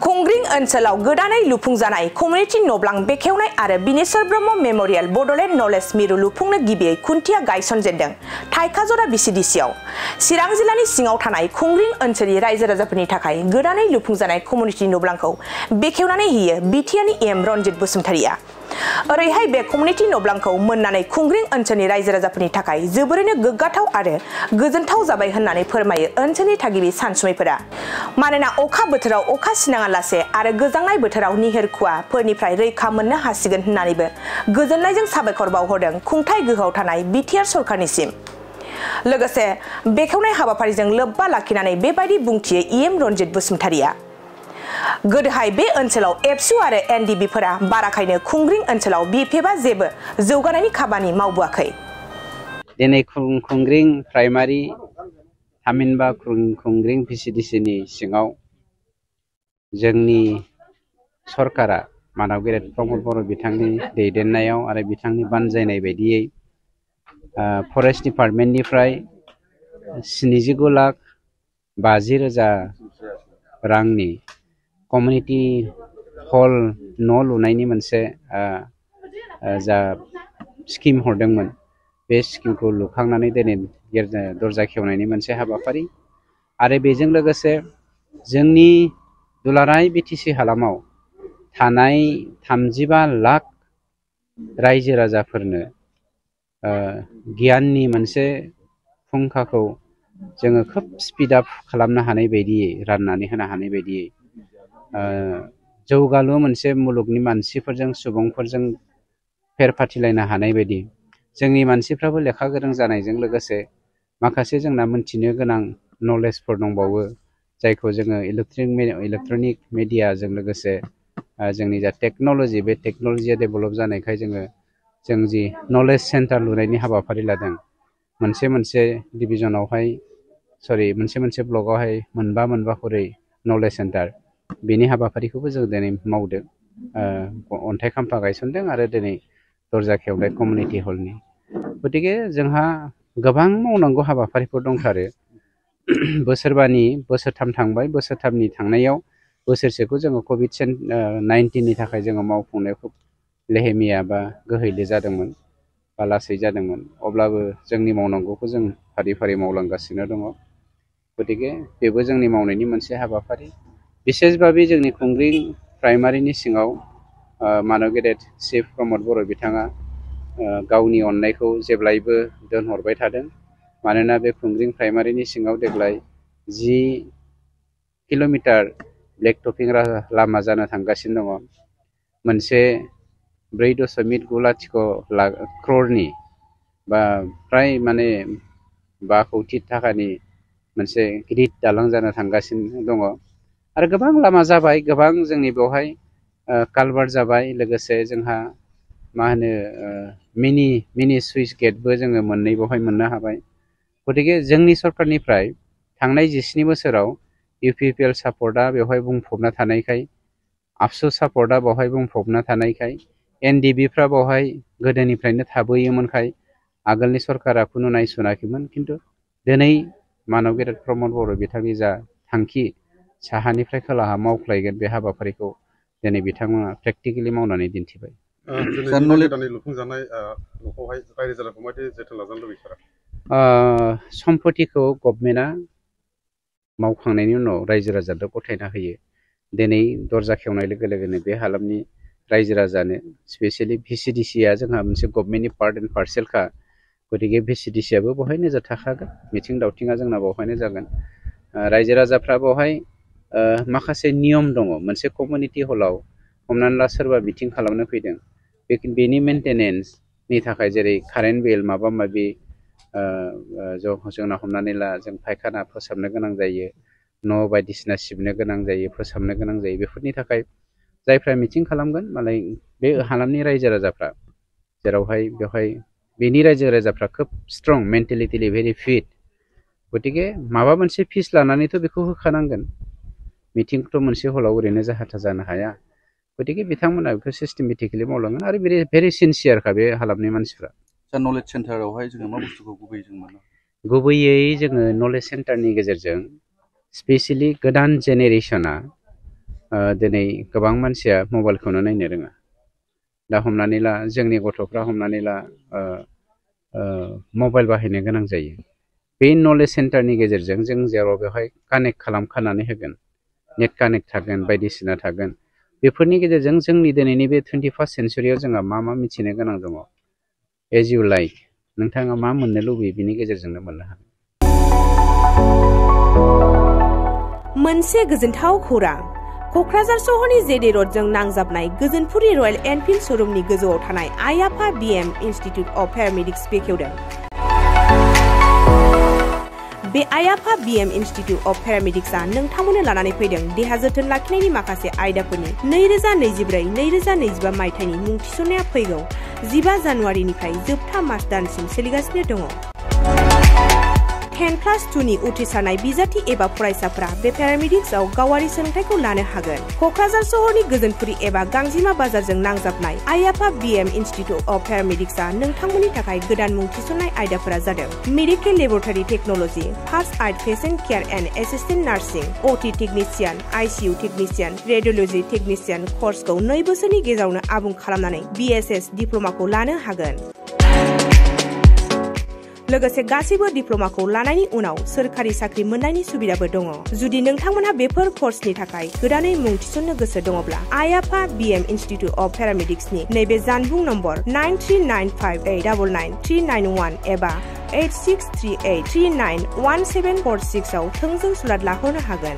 खुंग्रिं ओनसोलाव गोदानै लुफुंजानाय कमिउनिटि न'ब्लां बेखेवनाय आरो बिनेश्वर ब्रह्म मेमोरियेल बड'लेण्ड नलेज मिरु लुफुंनो गिबियै खुन्थिया गायसनजेनदों थाइखाजरा बिसिडिसिआव। चिरां जिल्लानि सिङाव थानाय खुंग्रिं ओनसोलनि रायजो राजाफोरनि थाखाय गोदानै लुफुंजानाय कमिउनिटि न'ब्लांखौ बेखेवनानै होयो बिटिआरनि एम रनजित बसुमतारिया। ओरैहाय बे कमिउनिटि न'ब्लांखौ मोननानै खुंग्रिं ओनसोलनि रायजो राजाफोरनि थाखाय जोबोरैनो गोग्गाथाव आरो गोजोनथाव जाबाय होननानै फोरमायो ओनसोलनि थागिबि सानसुमैफोरा। मानोना अखा बोथोराव अखा सिनाङालासे आरो गोजांनाय बोथोराव निहोर खुवाफोरनिफ्राय रैखा मोननो हासिगोन होननानैबो गोजोननायजों साबायखर बावहरदों खुंथाय गोहोआव थानाय बिटिआर सरकारनिसिम। लोगोसे बेखेवनाय हाबाफारिजों लोब्बा लाखिनानै बेबायदि बुंथियो एम रनजित बसुमतारिया। गोदोहाय बे ओनसोलाव एबसु आरो एनडिबिफोरा बाराखायनो खुंग्रिं ओनसोलाव बिपिएफआ जेबो जौगानायनि खामानि मावबोआखै। दिनै खुंग्रिं प्राइमारि थामहिनबा खुंग्रिं भिसिडिसिनि सिङाव जोंनि सरकारा मानव गेरेट प्रमद बर' बिथांनि दैदेननायाव आरो बिथांनि बानजायनाय बायदियै फरेस्ट डिपार्टमेन्टनिफ्राय 79,50,000 रांनि कमिउनिटि हल न' लुनायनि मोनसे जा स्किम हरदोंमोन, बे स्किमखौ लुखांनानै दिनै दरजा खेवनायनि मोनसे हाबाफारि आरो बेजों लोगोसे जोंनि दुलाराय बिटिसि हालामाव थानाय 35 लाख रायजो राजाफोरनो गियाननि मोनसे फुंखाखौ जोङो खोब स्पिड आप खालामनो हानाय बायदियै राननानै होनो हानाय बायदियै जौगालु मोनसे मुलुगनि मानसिफोरजों सुबुंफोरजों फेर फाथिलायनो हानाय बायदि जोंनि मानसिफ्राबो लेखा गोरों जानायजों लोगोसे माखासे जोंना मोनथिनो गोनां नलेजफोर दंबावो, जायखौ जोङो इलेक्ट्रनिक मिडियाजों लोगोसे जोंनि जा टेक्न'लजि, बे टेक्न'लजिया डेभेलप जानायखाय जों जि नलेज सेन्टार लुनायनि हाबाफारि लादों, मोनसे डिभिजनावहाय मोनसे ब्लकआवहाय मोनबा खरै नलेज सेन्टार, बेनि हाबाफारिखौबो जों दिनै मावदों। अन्थाइ खाम्फा गायसनदों आरो दिनै दरजा खेवनाय कमिउनिटि हलनि। गतिके जोंहा गोबां मावनांगौ हाबाफारिफोर दंथारो। बोसोरथाम थांबाय, बोसोरथामनि थांनायाव बोसोरसेखौ जोङो कभिड-19नि थाखाय जोङो मावफुंनायाव खोब लेहेमिया बा गोहैले जादोंमोन बा लासै जादोंमोन। अब्लाबो जोंनि मावनांगौखौ जों फारि फारि मावलांगासिनो दङ। गतिके बेबो जोंनि मावनायनि मोनसे हाबाफारि। बिसेसभाबै जोंनि खुंग्रिं प्राइमारिनि सिङाव मानव गेदेर चिफ प्रमद बर' बिथाङा गावनि अननायखौ जेब्लायबो दोनहरबाय थादों। मानोना बे खुंग्रिं प्राइमारिनि सिङाव देग्लाय 10 किल'मिटार ब्लेक टपिं लामा जानो थांगासिनो दङ। मोनसे 4.9 क्र'रनि बा फ्राय 5 कौटि थाखानि मोनसे गिदिर दालां जानो थांगासिनो दङ। आरो गोबां लामा जाबाय, गोबां जोंनि बेवहाय कालभार्ट जाबाय, लोगोसे जोंहा मिनि सुइस गेटबो जोङो मोननै बेवहाय मोननो हाबाय। गतिके जोंनि सरकारनिफ्राय थांनाय 17 बोसोराव इउपिपिएल सापर्टआ बेवहाय बुंफबना थानायखाय, आबसु सापर्टआ बेवहाय बुंफबना थानायखाय, एनडिबिफ्रा बेवहाय गोदोनिफ्रायनो थाबोयोमोनखाय आगोलनि सरकारा खुनु नायस'नाखैमोन। खिन्थु दिनै मानव गेदेर प्रमद बर' बिथांनि जा थांखि, साहानिफ्राय खोलाहा मावख्लायगोन, बे हाबाफारिखौ दिनै बिथांमोना प्रेक्टिकेलि मावनानै दिन्थिबाय। सम्पतिखौ गभर्नमेन्टआ मावखांनायनि उनाव रायजो राजानो गथायना होयो। दिनै दरजा खेवनाय लोगो लोगोनो बे हालामनि रायजो राजानो, स्पेसियेलि भिसिडिसिआ जोंहा मोनसे गभर्नमेन्टनि पार्ट एन्ड पार्सेलखा। गतिके भिसिडिसिआबो बेवहाय नोजोर थाखागोन, मिथिं दावथिङा जोंना बेवहायनो जागोन। रायजो राजाफ्रा बेवहाय माखासे नियम दङ। मोनसे कमिउनिटि हलाव हमनानै ला सोरबा मिटिं खालामनो फैदों, बेनि मेनटेनेन्सनि थाखाय जेरै कारेन्ट बिल माबा माबि जोंना हमनानै ला जों फायखाना फोसाबनो गोनां जायो, न' बायदिसिना सिबनो गोनां जायो, फोसाबनो गोनां जायो। बेफोरनि थाखाय जायफ्रा मिटिं खालामगोन, मालाय बे हालामनि रायजो राजाफ्रा, जेरावहाय बेवहाय बेनि रायजो राजाफ्रा खोब स्ट्रं, मेन्टेलिटिलि भेरि फिट। गतिके माबा मोनसे फिस लानानैथ' बेखौ होखानांगोन। मिटिंखौथ' मोनसे हलाव ओरैनो जाहाथा जानो हाया। गतिके बिथांमोना बेखौ सिस्टेमेटिकेलि मावलांगोन आरो भेरि सिनसियारखा बे हालामनि मानसिफ्रा। नलेज सेन्टारावहाय जोङो मा बुस्थुखौ गुबैयै जों मोनो? गुबैयै जोङो नलेज सेन्टारनि गेजेरजों स्पेसियेलि गोदान जेनेरेसना दिनै गोबां मानसिया मबाइलखौनो नायनो रोङा दा हमनानै ला जोंनि गथ'फ्रा हमनानै ला मबाइल बाहायनो गोनां जायो बे नलेज सेन्टारनि गेजेरजों जों जेराव बेवहाय कानेक्ट खालामखानानै होगोन नेट कानेक्ट थागोन बायदिसिना थागोन बेफोरनि गेजेरजों जोंनि दिनैनि बे 21st सेन्चुरियाव जोंहा मा मिथिनो गोनां दङ एज इउ लाइक नोंथाङा मा मोननो लुबैयो बिनि गेजेरजोंनो मोननो हागोन मोनसे गोजोनथाव खौरां क'क्राझार सहरनि जेडे रडजों नांजाबनाय गोजोनपुरि रयेल एनफिल्ड श'रुमनि गोजौआव थानाय आइ आफा बिएम इनस्टिट्युट अफ पेरामेडिक्स बेखेवदों बे आइ आफा बिएम इनस्टिट्युट अफ पेरामेडिक्सआ नोंथांमोननो लानानै फैदों देहा जोथोन लाखिनायनि माखासे आयदाफोरनि 2024-2025 मायथाइनि मुं थिसननाया फैगौ 15 जानुवारिनिफ्राय जोबथा मार्च दानसिम सोलिगासिनो दङ 10+2 नि उथ्रिसारनाय बिजाथि एबा फरायसाफोरा बे पेरामेडिक्सआव गावारि सोलोंथाइखौ लानो हागोन क'क्राझार सहरनि गोजोनपुरि एबा गांजिमा बाजारजों नांजाबनाय आइ आफा बिएम इनस्टिट्युट अफ पेरामेडिक्सआ नोंथांमोननि थाखाय गोदान मुं थिसननाय आयदाफोरा जादों medical laboratory technology first aid patient care and assistant nursing OT technician ICU technician radiology technician कर्सखौ 2 बोसोरनि गेजेरावनो आबुं खालामनानै बिएसएस डिप्ल'माखौ लानो हागोन लोगोसे गासैबो डिप्ल'माखौ लानायनि उनाव सोरखारि साख्रि मोननायनि सुबिदाबो दङ जुदि नोंथांमोनहा बेफोर कर्सनि थाखाय गोदानै मुं थिसननो गोसो दङब्ला आइ आफा बिएम इनस्टिट्युट अफ पेरामेडिक्सनि नैबे जानबुं नम्बर 9395899391 एबा 8638391746 आव थोंजों सुलाद लाहरनो हागोन